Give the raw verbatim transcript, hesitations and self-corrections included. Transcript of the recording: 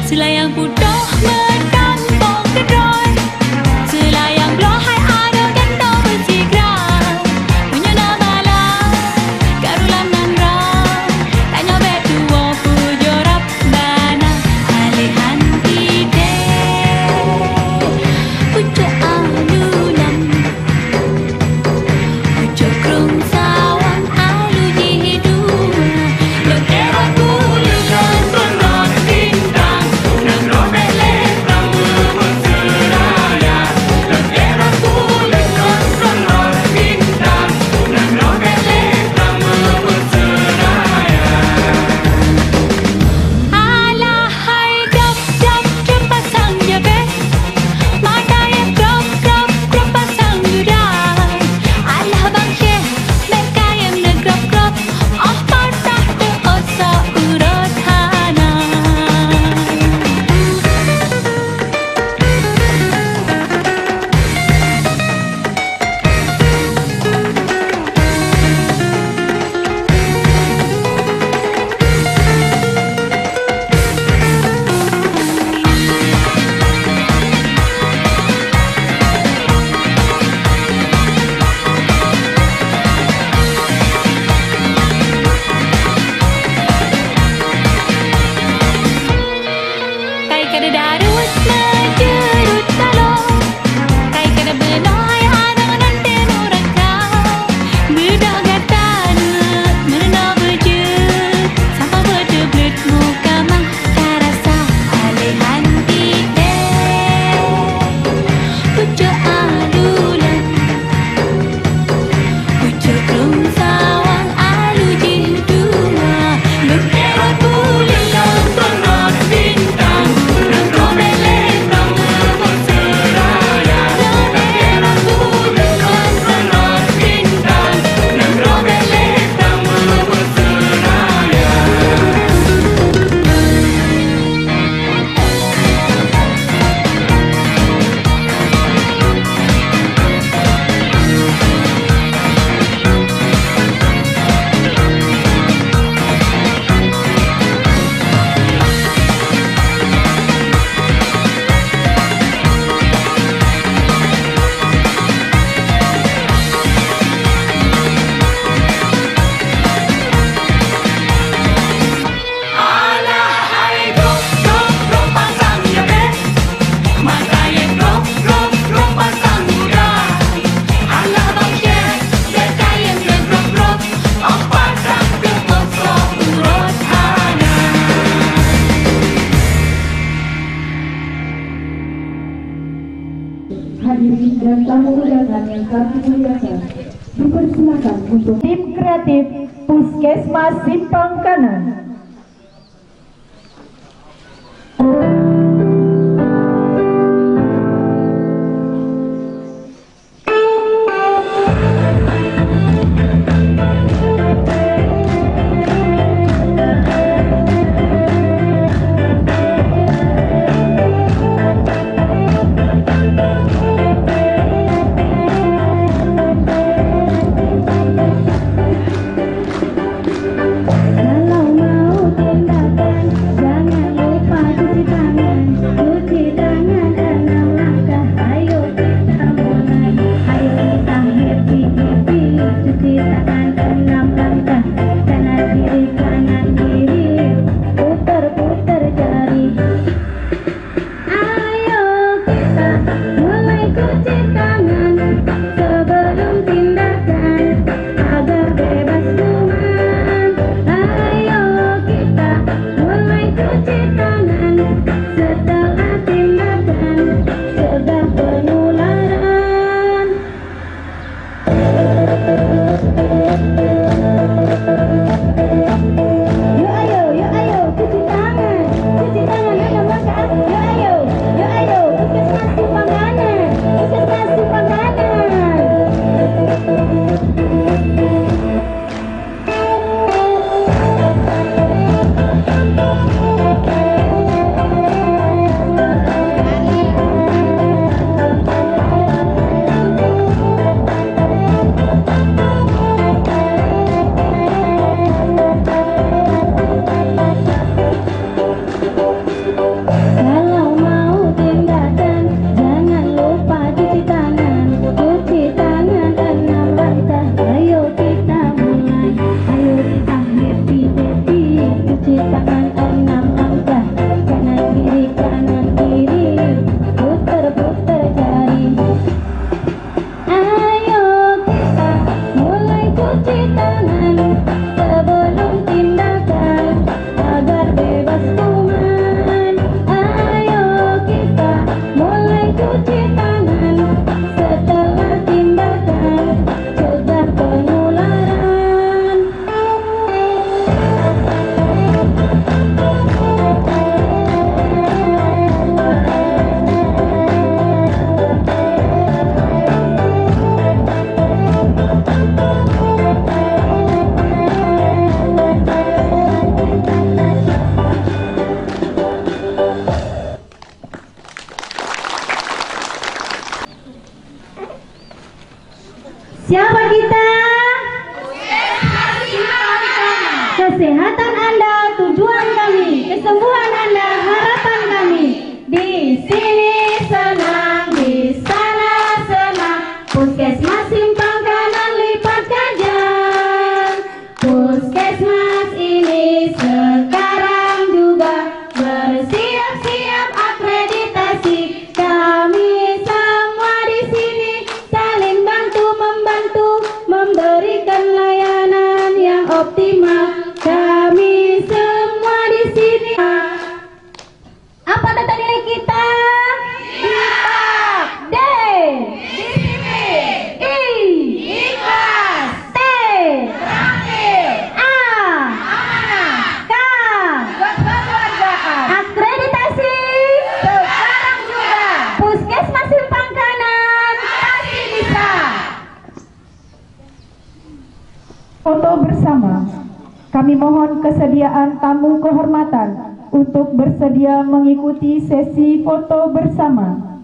Seulayang putôh meutamong keudroe, seulayang bloe hai adoe dan nyoe beusigra. Meunyoe na bala karu lam nanggroe, tanyoe bèk tuwoe pujoe Rabbana. Alèh han idéh pucok alunan. Pucok krông sawang alu jih dua. Lôn éh rot buleuen, lôn rot bintang, nanggroe bèk lé prang meumeuseuraya. Lôn éh rot buleuen, lôn rot bintang, nanggroe bèk lé prang meumeuseuraya. Alah hai dap-dap, jeuet pasang jabèh. Mata éh grop, grop, grop pasang judai. Alah bang syeh, bèk kayém neugrop-grop. Óh patah teuh osok urot hana. Kai kada darus na jeurut taloe, kai kada beunoe hai aneuk nan teuh nuraka. Beudôh gata neuk meurunoe beujeuet, sampoe beuteubleuet muka mah tarasa. Alèh han idéh pucok alunan. Pucok krông sawang alu jih dua. Lôn éh rot buleuen, lôn rot bintang, nanggroe bèk lé prang meumeuseuraya. Lôn éh rot buleuen, lôn rot bintang, nanggroe bèk lé prang meumeuseuraya. Alah hai grop, grop, grop pasang jabèh. Mata éh grop, grop, grop pasang judai. Alah bang syeh, bèk kayém neugrop-grop. Óh patah teuh osok urot hana. Hadirin dan tamu undangan yang kami muliakan, dipersilakan untuk tim kreatif Puskesmas Simpang Kanan. Siapa kita? Kesehatan Anda tujuan kami, kesembuhan Anda harapan kami. Di sini senang, di sana senang. Puskesmas Simpang Kanan lipat ganjang. Puskesmas ini sekarang juga bersiap-siap akreditasi. Kami semua di sini saling bantu membantu, memberikan layanan yang optimal. Kami semua di sini. Apa data nilai kita? Ikhlas. D. Disiplin. I. Ikhlas. T. Terampil. A. Amanah. K. Kekeluargaan. Akreditasi. Sekarang juga. Puskesmas Simpang Kanan. Pasti bisa. Foto bersama. Kami mohon kesediaan tamu kehormatan untuk bersedia mengikuti sesi foto bersama.